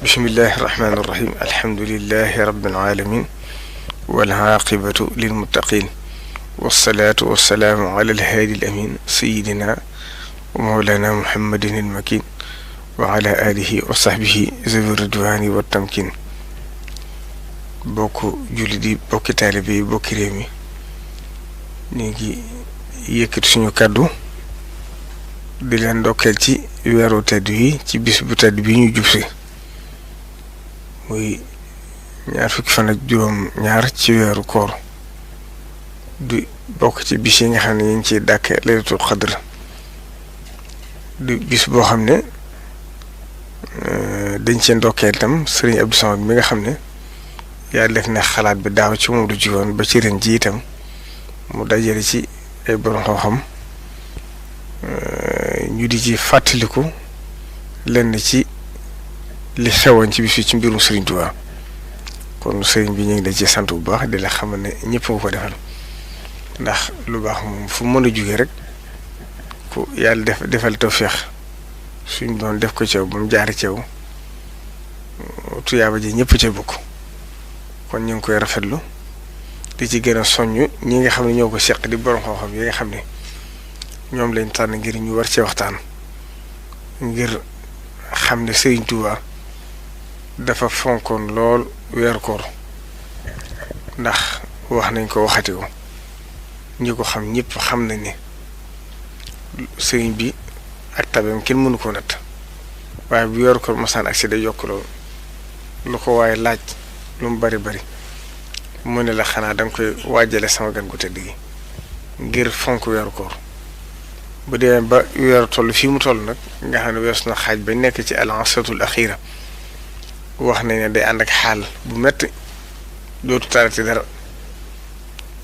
bismillahi irrahmani irrahim alhamdulilahi rabilalamin walaqibatu lilmuttaqin walsalaatu walsalaamu ala alhaadi alamin sayidina wa mawlana muhammadin almakin wa ala alihi wa sahbihi zawi ridwani wa tamkin bokk julli di bokki taalibe yi bokki réew mi ñu ngi yëkkati suñu kàddu di leen ndokkeel ci weeru tedd yi ci bis bu tedd bi ñu jubsi muy ñaar fukki fan ak juróom ñaar ci weeru koor di bokk ci bis yi nga xam ne ñu ngi ciy dàkke laylatul xadr di bis boo xam ne dañ ci ndokkeel itam sëriñ Abdou Samad mi nga xam ne yàlla def na xalaat bi daaw ci moom du jiwoon ba ci ren ji itam mu dajale ci ay borom xam-xam ñu di ci fàttaliku lenn ci li xewoon ci bis bi ci mbirum Serigne Touba kon Serigne bi ñu ngi la ci sant bu baax di la xamal ne ñëpp nga ko defal ndax lu baax moom fu mën a jógee rek ku yàlla defal tawfeex suñ doon def ko ceew ba mu jaari ceew tuyaaba ji ñëpp ca bokk kon ñu ngi koy rafetlu di ci gën a soññ ñi nga xam ne ñoo ko seq di borom xam-xam yi nga xam ne ñoom lañ tànn ngir ñu war cee waxtaan ngir xam ne Serigne Touba dafa fonkoon lool weeru koor ndax wax nañ ko waxati ko ñi ko xam ñëpp xam nañ ne Serigne bi ak tabeem kenn mënu ko natt waaye bu weeru koor masaan ak si day yokk loolu lu ko waaye laaj lu mu bari bari mu ne la xanaa danga koy waajale sama gan gu tëdd gi ngir fonk weeru koor bu dee ba weeru toll fii mu toll nag nga xam ne weesu na xaaj ba nekk ci al-asratul axira wax nañ ne day ànd ak xaal bu metti dootu tarati dara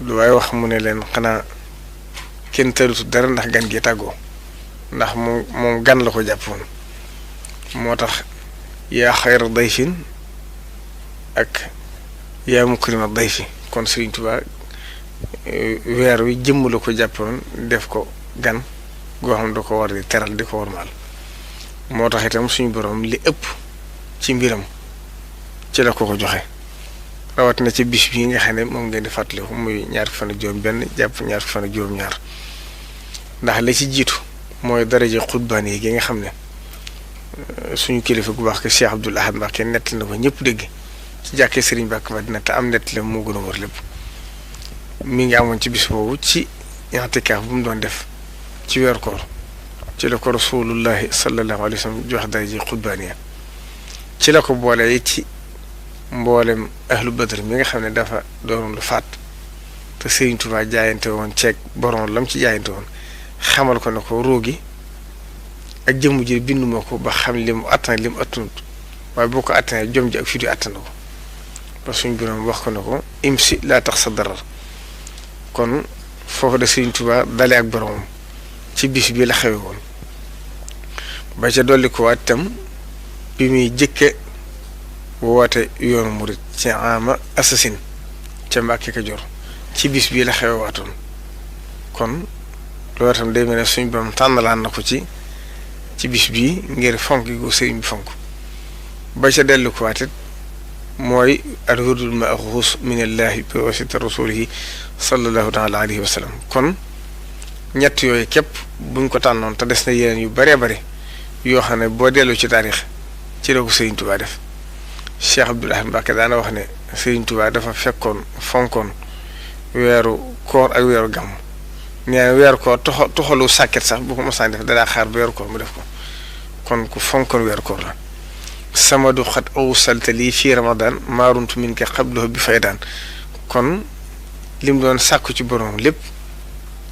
lu waaye wax mu ne leen xanaa kenn tarutu dara ndax gan gi tàggoo ndax moom gan la ko jàppoon moo tax yaa xayra dayfin ak yaa mukrima dayfi kon Serigne Touba weer wi jëmm la ko jàppoon def ko gan goo xam da ko war di teral di ko warmaal moo tax itam suñu borom li ëpp ci mbiram ci la ko joxe rawatina ci bis bii nga xam ne moom ngeen di fàttaliku muy ñaar fan ak juróom benn jàpp ñaar fan ak juróom ñaar ndax la ci jiitu mooy daraje xutbaan yi gi nga xam ne suñu kilifa gu baax ko Cheikh Abdoul Ahad Mbacké nett na ko ñëpp dégg ci jàkkee Serigne Mbacké Madina te am nett la moo gën a war lépp mi ngi amoon ci bis boobu ci i'tikaaf bu mu doon def ci weer koor ci la ko rasulullahi sallallahu alayhi wa sallam jox daraje xutbaaniya ci la ko boole ci mboolem ahlu badr mi nga xam ne dafa doon lu faat te Serigne Touba jaayante woon ceeg borom lam ci jaayante woon xamal ko ne ko róogi ak jëmm ji binduma ko ba xam li mu attan li mu attanut waaye boo ko attanee jom ji ak fi du attan ko ba suñ borom wax ko ne ko imsi laa tax sa darar kon foofu da Serigne Touba dale ak boromam ci bis bi la xewe woon ba ca dolli ko waat itam bi muy jëkke woote yoonu murit ci ama assasine ca Mbàkke Kajoor ci bis bii la xewe waatoon kon loolu itam day mel ne suñ borom tànnalaan na ko ci bis bii ngir fonk gu sëriñ bi fonk ba ca dellu ko waat it mooy al-wurdul maxuus minallahi bi wasita rasulihi sallallahu taala alayhi wa sallam kon ñett yooyu képp buñ ko tànnoon te des na yeneen yu baree bari yoo xam ne boo dellu ci taarix ci la ko Serigne Touba def Cheikh Abdoul Ahad Mbacké daana wax ne Serigne Touba dafa fekkoon fonkoon weeru koor ak weeru gàmm nee na weeru koor toxalu sàkket sax bu ko mosaan def danaa xaar ba weeru koor mu def ko kon ku fonkoon weeru koor la samadu xat aw saltali fii ramadan maaruntu min ka xablahu bi faydaan kon lim doon sàkku ci borom lépp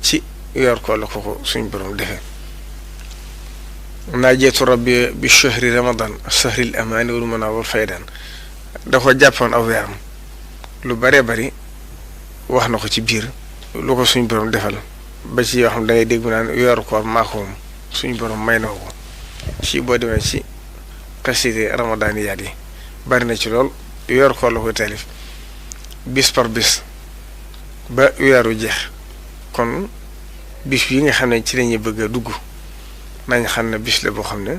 ci weeru koor la ko suñ borom defee naajeetu rabbi bi shahri ramadan shahril amaani wal munaa wal faydaan da ko jàppoon aw weeram lu baree bari wax na ko ci biir lu ko suñ borom defal ba ci yoo xam da ngay dégg naan weeru koor maa ko moom suñ borom may na ko ci boo demee ci xasida ramadaaniyaat yi bari na ci lool weeru koor la koy taalif bis par bis ba weeru jeex kon bis yi nga xam ne ci lañuy bëgg a dugg nañ xam ne bis la boo xam ne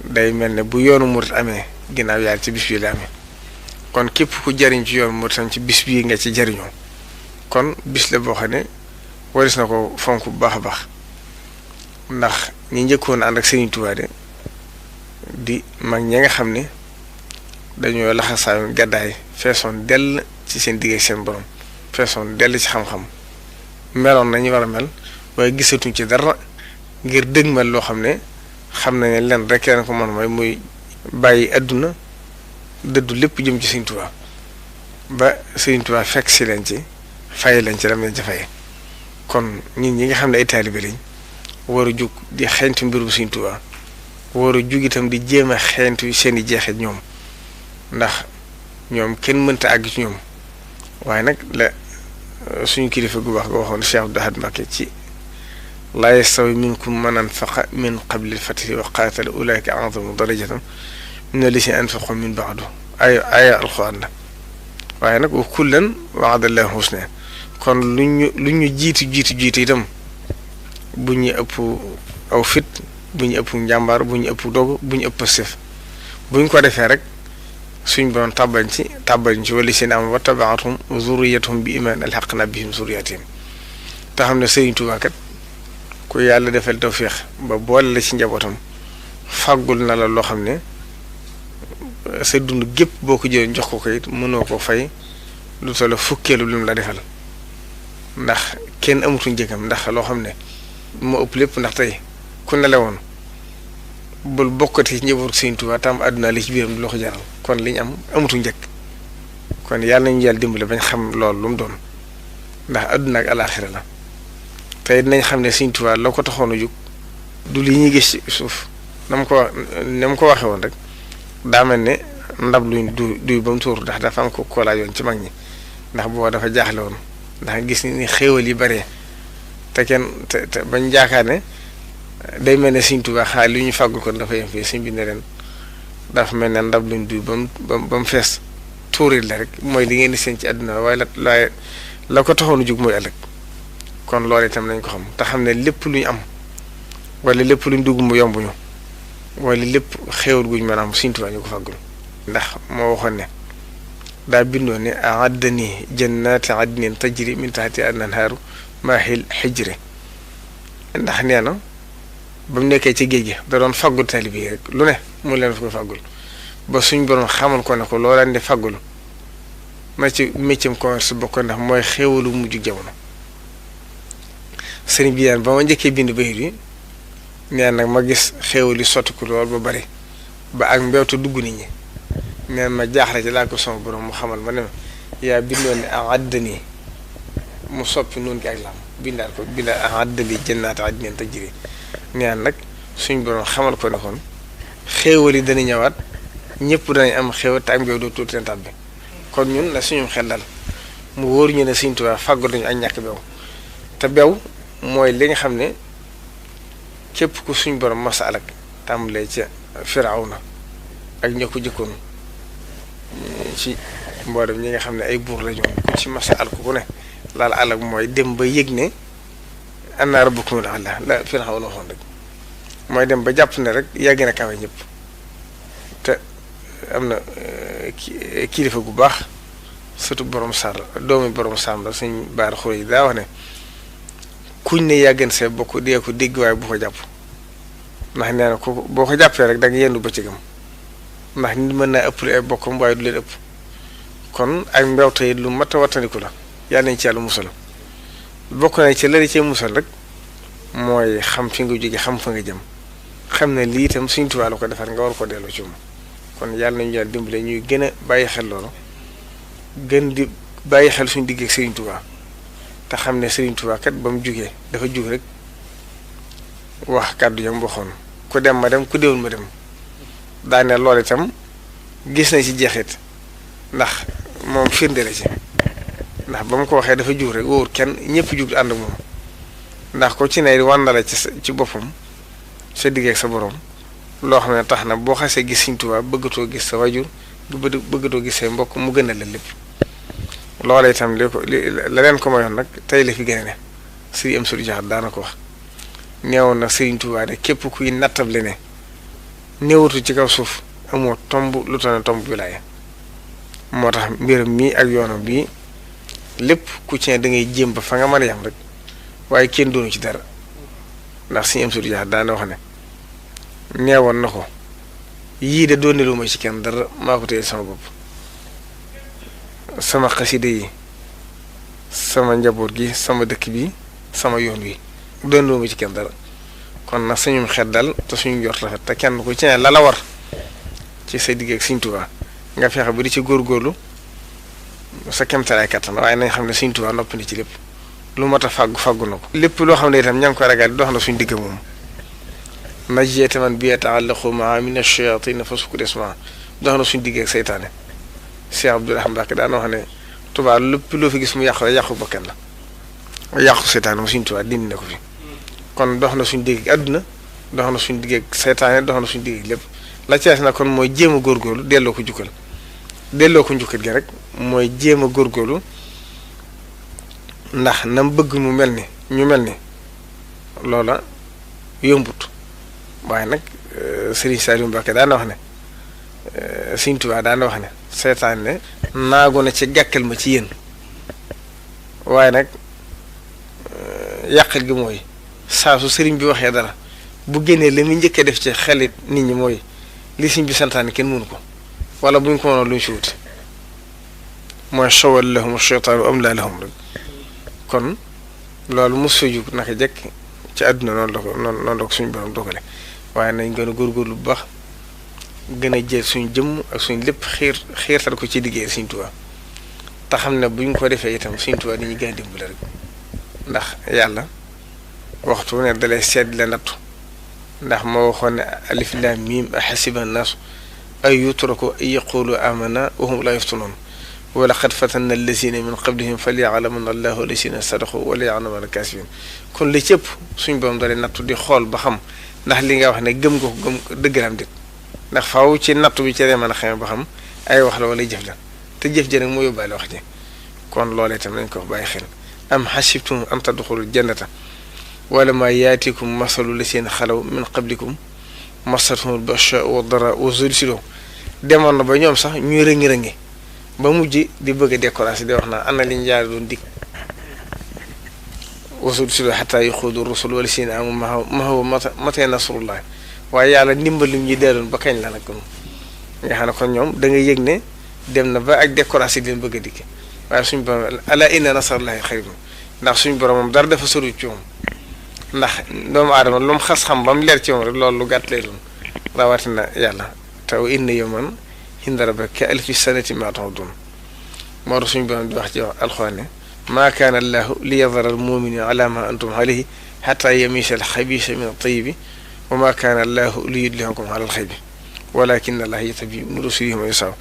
day mel ne bu yoonu murit amee ginnaaw yàlla ci bis bii la amee kon képp ku jariñ ci yoon moo tam ci bis bii nga ci jariñoo kon bis la boo xam ne waris na ko fonk bu baax a baax ndax ñi njëkkoon ànd ak Serigne Touba de di mag ñi nga xam ne dañoo laxasaayoon gàddaay feesoon dell ci seen digg ak seen borom feesoon dell ci xam-xam meloon nañu war a mel waaye gisatuñ ci dara ngir dëgmal loo xam ne xam nañ ne leen rek leen ko mën mooy muy bàyyi àdduna dëddu lépp jëm ci Serigne Touba ba Serigne Touba fekk si leen ci fay leen ci lam leen ci faye kon ñun ñi nga xam ne ay taalibe lañ war a jug di xeeñtu mbirum Serigne Touba war a jug itam di jéem a xeeñtu seen i jeexit ñoom ndax ñoom kenn mënta àgg ci ñoom waaye nag la suñu kilifa gu baax ga waxoon Cheikh Abdou Ahad Mbacké ci laa yastawi minkum man anfaqa min qabli l-fathi wa qaatala ulaa'ika a'zamu darajatan mina llaziina anfaqu min ba'du ay alxuraan la waaye nag wa kullan wa'ada llaahu husnaa kon lu ñu jiitu itam bu ñu ëpp aw fit bu ñu ëpp njàmbaar bu ñu ëpp dogu bu ñu ëpp sëf bu ñu ko defee rek suñ borom tàbbal ci wala seen am wattaba'athum zurriyyatuhum bi iimaan alhaqnaa bihim zurriyyatahum te xam ne Serigne Touba kat ku yàlla defal tawféex ba boole la ci njabootam fàggul na la loo xam ne sa dund gépp boo ko jëlee jox ko it mënoo ko fay lu toll fukkeelu lu mu la defal ndax kenn amutuñ njëkkam ndax loo xam ne moo ëpp lépp ndax tey ku ne la woon bul bokkati ci njabootu Serigne Touba tam àdduna li ci biiram du la ko jaral kon li ñu am amutu njëkk kon yàlla nañu yàlla dimbale bañ xam loolu lu mu doon ndax àdduna ak alaaxira la tey dinañ xam ne Serigne Touba la ko taxoon a jóg du li ñuy gis ci suuf na mu ko waxee woon rek daa mel ne ndab luñ duy ba mu tuur ndax dafa am ko laajoon ci mag ñi ndax booba dafa jaaxle woon ndax gis ni xéewal yi bare te kenn te bañ jaakaar ne day mel ne Serigne Touba xaar li ñu fàggul ko dafa yem fii Serigne bi ne leen dafa mel ne ndab luñ duy ba mu fees tuurit la rek mooy li ngeen di seen ci àdduna waaye la ko taxoon a jóg mooy ëllëg kon loolu itam nañ ko xam te xam ne lépp luñ am wala lépp luñ dugg mu yomb ñu wala lépp xéewal guñ mën a am Serigne Touba ñu ko fàggul ndax moo waxoon ne daa bindoon ne a'addani jannaati adnin tajri min tahtiha al-anhaaru maahil hijri ndax nee na ba mu nekkee ci géej gi da doon faggul taalibe yi rek lu ne mu leen ko faggul ba suñ borom xamal ko ne ko loo leen di faggul ma ci métier commerce bokk ndax mooy xéewalu mujj jamono sëriñ bi ba ma njëkkee bind bayit yi nee nag ma gis xéewal yi sotti ko lool ba bari ba ak mbewte dugg nit ñi neen ma jaaxle ci laa ko sama borom mu xamal ma ne ma yaa bindoon ne a'addani mu soppi noonu ki ak lam bindaal a'addani jannaati adnin tajri neen nag suñ borom xamal ko ne kon xéewal yi dana ñëwaat ñëpp danañ am xéewal te ak mbew doo tuuti leen tàbbi kon ñun la suñu xel dal mu wóor ñu ne Serigne Touba fàggul nañu ak ñàkk bew te bew mooy li nga xam ne képp ku suñ borom masa alak tàmbalee ca Firawna ak ña ko jëkkoon ci mboolem ñi nga xam ne ay buur la ñoon ku ci masa alku ku ne laal alak mooy dem ba yëg ne anna rabbukumul a'laa la Firawna waxoon rek mooy dem ba jàpp ne rek yaa gën a kawe ñëpp te am na kilifa gu baax surtout borom sar doomi borom sàmm la suñ baar xur yi daa wax ne kuñ ne yaa gën see bokk dee ko dégg waaye bu ko jàpp ndax nee na ko boo ko jàppee rek da nga yendu bëccëgam ndax nit mën naa ëpp ay bokkam waaye du leen ëpp kon ak mbewte yi lu mat a wattandiku la yàlla nañ ci yàlla musal bokk na ci la cee musal rek mooy xam fi nga jóge xam fa nga jëm xam ne lii itam Serigne Touba la ko defar nga war ko delloo ci moom kon yàlla nañu yàlla dimbale ñuy gën a bàyyi xel loolu gën di bàyyi xel suñu digg ak Serigne Touba te xam ne Serigne Touba kat ba mu jugee dafa jug rek wax kàddu yam waxoon ku dem ma dem ku déwul ma dem daane loolu itam gis na ci jeexit ndax moom firnde la ci ndax ba mu ko waxee dafa jug rek wóor kenn ñëpp jug ànd ak moom ndax ko ci ne wàndala ci boppam sa digg ak sa borom loo xam ne tax na boo xasee gis Serigne Touba bëggatoo gis sa wajur bëggatoo gis say mbokk mu gën a la lépp loola itam la leen ko mayoon nag tey la fi gën a ne Serigne Amsatou Diakhate daana ko wax neewoon na Serigne Touba de képp kuy nattable ne néewatu ci kaw suuf amoo tomb lu tax ne tomb wilaaya moo tax mbiram mii ak yoonam bii lépp ku ci ne da ngay jéem ba fa nga mën a yam rek waaye kenn doonu ci dara ndax suñu am sudu jaax daana wax ne neewoon na ko yii de doonelu ma ci kenn dara maa ko téye sama bopp sama xasida yi sama njaboot gi sama dëkk bi sama yoon wi doonelu ma ci kenn dara kon nag suñu xet dal te suñu jot rafet te kenn ku ci ne la la war ci sa digg ak Sëriñ Tuubaa nga fexe ba di ci góorgóorlu sa kemtalaay kattan waaye nañ xam ne Sëriñ Tuubaa noppi na ci lépp lu mat a fàggu na ko lépp loo xam ne itam ña ngi koy ragal dox na suñu digg moom najjata man bi yataallaqu maa min ash-shayatin fa sukku desma dox na suñu digg ak seytaane Cheikh Abdourahmane Mbacké daana wax ne Tuubaa lépp loo fi gis mu yàqu rek yàqu bakkan la yàqu seytaane mu Sëriñ Tuubaa dindi na ko fi kon dox na suñu digg ak àdduna dox na suñu digg ak seytaane dox na suñu digg ak lépp la ci na kon mooy jéem a góorgóorlu delloo ko njukkal gi rek mooy jéem a góorgóorlu ndax nam bëgg mu mel ni ñu mel ni loola yombut waaye nag Serigne Saliou Mbacké daana wax ne Sëriñ Tuubaa daana wax ne seytaane ne naagu na ci gàkkal ma ci yéen waaye nag yàqal gi mooy saa su sëriñ bi waxee dara bu génnee li muy njëkkee def ci xelit nit ñi mooy li sëriñ bi santaane kenn mënu ko wala bu ñu ko mënoon lu ñu si wuti mooy shawal lahum shaytaanu am laa lahum rek kon loolu mos fa jug naka jekk ci àdduna noonu la ko suñu borom dogale waaye nañ gën a góorgóorlu bu baax gën a jël suñu jëmm ak suñu lépp xiirtal ko ci liggéey Sëriñ Tuubaa te xam ne bu ñu ko defee itam Sëriñ Tuubaa dañuy gën a dimbali rek ndax yàlla waxtu ne dalay seet la nattu ndax moo waxoon ne alif laam miim ahasiba naasu ay yutraku ay yaqulu amana wa hum laa yuftanuun wa laqad fatanna allazina min qablihim falyaalamanna allahu allazina sadaqu wa laya'lamanna al-kaasibiin kon li ci ëpp suñ borom dalay nattu di xool ba xam ndax li nga wax ne gëm nga ko gëm dëgg la am déet ndax faaw ci nattu bi ci lay mën a xamee ba xam ay wax la wala jëf la te jëf ji nag moo yóbbaale wax ji kon loolee itam nañ ko bàyyi xel am xasibtum an tadxulul jannata wala ma yaatikum masalu lazina xalaw min qablikum massatuhumul ba'saa'u wad-daraa'u wa zulziluu demoon na ba ñoom sax ñuy rëngi-rëngi ba mujj di bëgg a découragé di wax naa ana liñ jaar doon dikk wa zulziluu hattaa yaquula rusul wa lazina aamanu ma'ahu mataa nasrullah waaye yàlla ndimbalim ñi dee doon ba kañ la nag kon nga xam ne kon ñoom da nga yëg ne dem na ba ak découragé di leen bëgg a dikk waaye suñ borom alaa inna nasrallahi xayrun ndax suñ borom moom dara dafa sori ci moom ndax doomu aadama lu mu xas xam ba mu leer ci moom rek loolu lu gàtt lay doon rawatina yàlla taw inna yawman inda rabbika ka alfi sanati mimmaa ta'udduun moo tax suñu borom di wax ci alxuraan ne maa kaana allaahu liyadara al-mu'miniina alaa maa antum alayhi hattaa yamiiza al-xabiisa mina at-tayyibi wa maa kaana allaahu liyudliakum alal xaybi walaakinna allaaha yajtabii min rusulihi man yashaa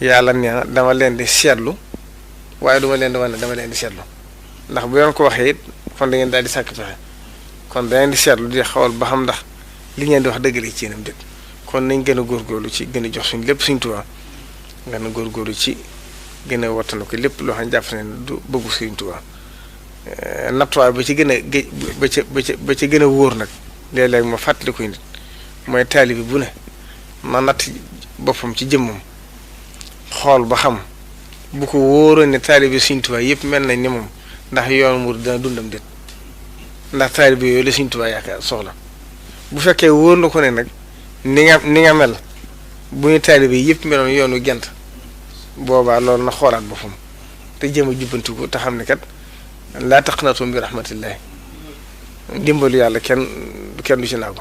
yàlla nee na dama leen di seetlu waaye duma leen di wane dama leen di seetlu ndax bu yoon ko waxee it kon da ngeen daal di sàkk pexe kon da ngeen di seetlu di xawal ba xam ndax li ngeen di wax dëgg la ci yéenam déet kon nañ gën a góorgóorlu ci gën a jox suñ lépp Sëriñ Tuubaa gën a góorgóorlu ci gën a wattanu ko lépp loo xam ne jàpp ne du bëggu Sëriñ Tuubaa nattuwaay ba ci gën a ba ci gën a wóor nag léeg-léeg ma fàttali koy nit mooy taalibi bu ne ma natt boppam ci jëmmam xool ba xam bu ko wóoroon ne taalibi Sëriñ Tuubaa yëpp mel nañ ni moom ndax yoon mu dana dundam déet ndax taalibi yooyu la Sëriñ Tuubaa yaakaar soxla bu fekkee wóor na ko ne nag ni nga mel bu ñu taalibi yëpp meloon yoonu gent boobaa loolu na xoolaat boppam te jéem a jubbantiku te xam ne kat laa taqnatu min rahmatillahi ndimbalu yàlla kenn du ci naagu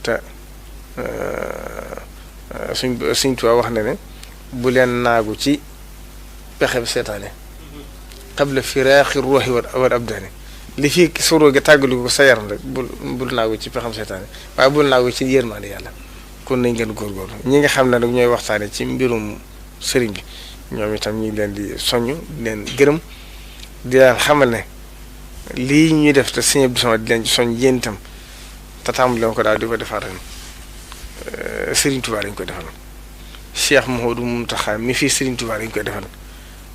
te Sëriñ Tuubaa wax na ne bu leen naagu ci pexeb seetaane qabla firaaxi ruuxi wal abdaani li fii suroo gi tàggalu ko sa yaram rek bul naagu ci pexem seetaane waaye bul naagu ci yërmande yàlla kon nañ gën góorgóorlu ñi nga xam ne nag ñooy waxtaane ci mbirum sëriñ bi ñoom itam ñu ngi leen di soññ di leen gërëm di leen xamal ne lii ñuy def te Sëriñ Abdou Samad di leen ci soññ yéen itam te tàmbali leen ko daal di ko defaat ren Sëriñ Tuubaa lañ ko defal Cheikh Mouhamadou Mountakha mi fii Sëriñ Tuubaa lañ koy defal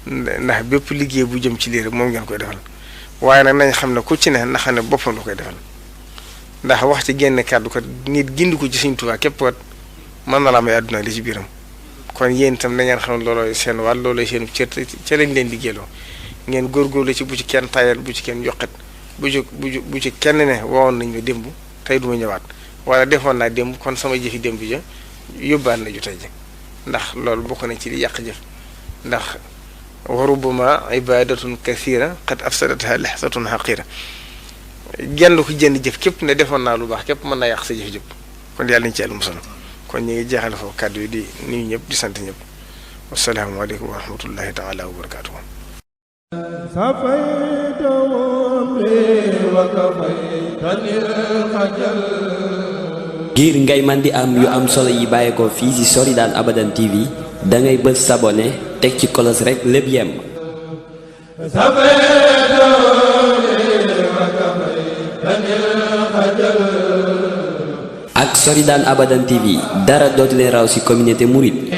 ndax bépp liggéey bu jëm ci lii rek moom ngeen koy defal waaye nag nañ xam ne ku ci ne na xam ne boppam la koy defal ndax wax ci génn kàddu kat nit gindi ko ci Sëriñ Tuubaa képp kat mën na la may àdduna li ci biiram kon yéen itam na ngeen xam ne looloo seen wàll looloo seen cër ca lañ leen liggéeyloo ngeen góorgóorlu ci bu ci kenn tayal bu ci kenn yokkat bu ci kenn ne wowoon nañ ma démb tey du ma ñëwaat wala defoon naa démb kon sama jëfi démb ja yóbbaan na ju tey ji ndax loolu bokk na ci li yàq jëf ndax wa rubbama ibadatun kathira qad afsadatha lahsatun haqira genn ko jënd jëf képp ne defoon naa lu baax képp mën naa yàq sa jëf jëpp kon yàlla nañ ci yàlla musal kon ñu ngi jeexale foofu kàddu yi di nuyu ñëpp di sant ñëpp wasalaamaaleykum wa rahmatullahi taala wa barakatuhu ngir ngay man di am yu am solo yi bàyyeekoo fii ci Soridane Abadan TV da ngay bës s'abonné teg ci kolos rek lépp yem. ak Soridane Abadan TV dara dootu leen raw ci communauté mouride.